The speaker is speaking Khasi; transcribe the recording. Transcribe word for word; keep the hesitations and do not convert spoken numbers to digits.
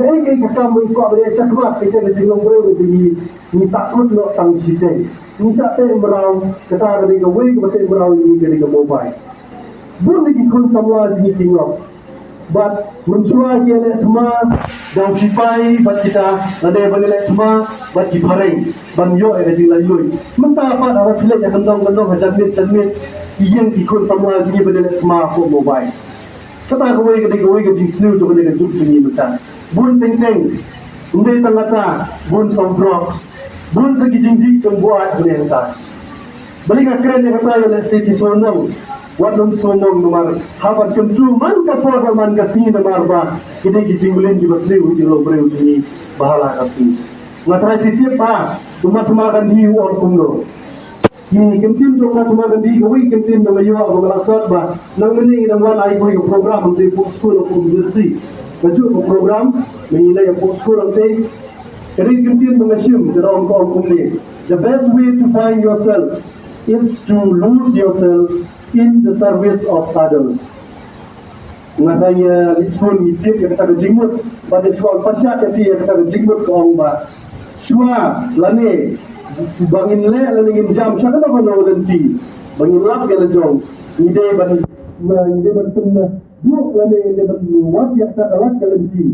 Kaei kaei ka kam ba ngi kwah ban ïa shah khmat, kaei ka jinglong briew ka jong ngi, ngi sah kut noh tang shiteng. Ngi shah teh mraw, kata ka dei kawei kaba teh mraw ïa ngi ka dei ka mobile. Bun na ki khun samla jong ngi ki ngop. Bad mynshuwa ki ïaleh thma da u shipai bad kita, lane ban ïaleh thma bad ki phareng ban ïoh ïa ka jinglaitluid. Mynta pat haba phi leit ha kyndong kyndong, ha janmiet janmiet, ki ïeng ki khun samla jong ngi ban ïaleh thma hapoh mobile. Kata kawei ka dei kawei ka jingsniew jong kane ka juk jong ngi mynta. Bun teng teng, ym dei tang kata, bun sa u drugs, bun sa ki jingdih tang buaid bun ïa kata. Balei nga kren ïa kata? Ïa lehse phi sngewmong, wat nym sngewmong namar haba kyntu man ka por bad man ka sngi namar ba ki dei ki jingmlien kiba sniew, ki jinglong briew jong ngi ba ha la ka sngi. Nga tharai phi tip ba u Mahatma Gandhi u ong kumno. Ki kyntien jong u Mahatma Gandhi, kawei ka kyntien ba nga ïoh ba nga la sot ba nang mynne ngi dang wan ai kawei ka program hangtei hapoh skul hapoh Jersey. Kajuh ka program ba ngi leh hapoh skul hangtei. Ka dei ka kyntien ba nga shim, ka dang ong, ka ong kumne: "The best way to find yourself is to lose yourself in the service of others." Nga tharai ïa ngi skul ngi tip ïa kata ka jingmut, bad ïa shuwa pyrshah ïa phi ïa kata ka jingmut, ka ong ba shuwa lane ba ngin leh lane ngin jam sha kano kano ka lynti, ba ngin lap ïa la jong, ngi dei ban, ngi dei ban pynduh lane ngi dei ban wad ïa kata ka lad ka lynti.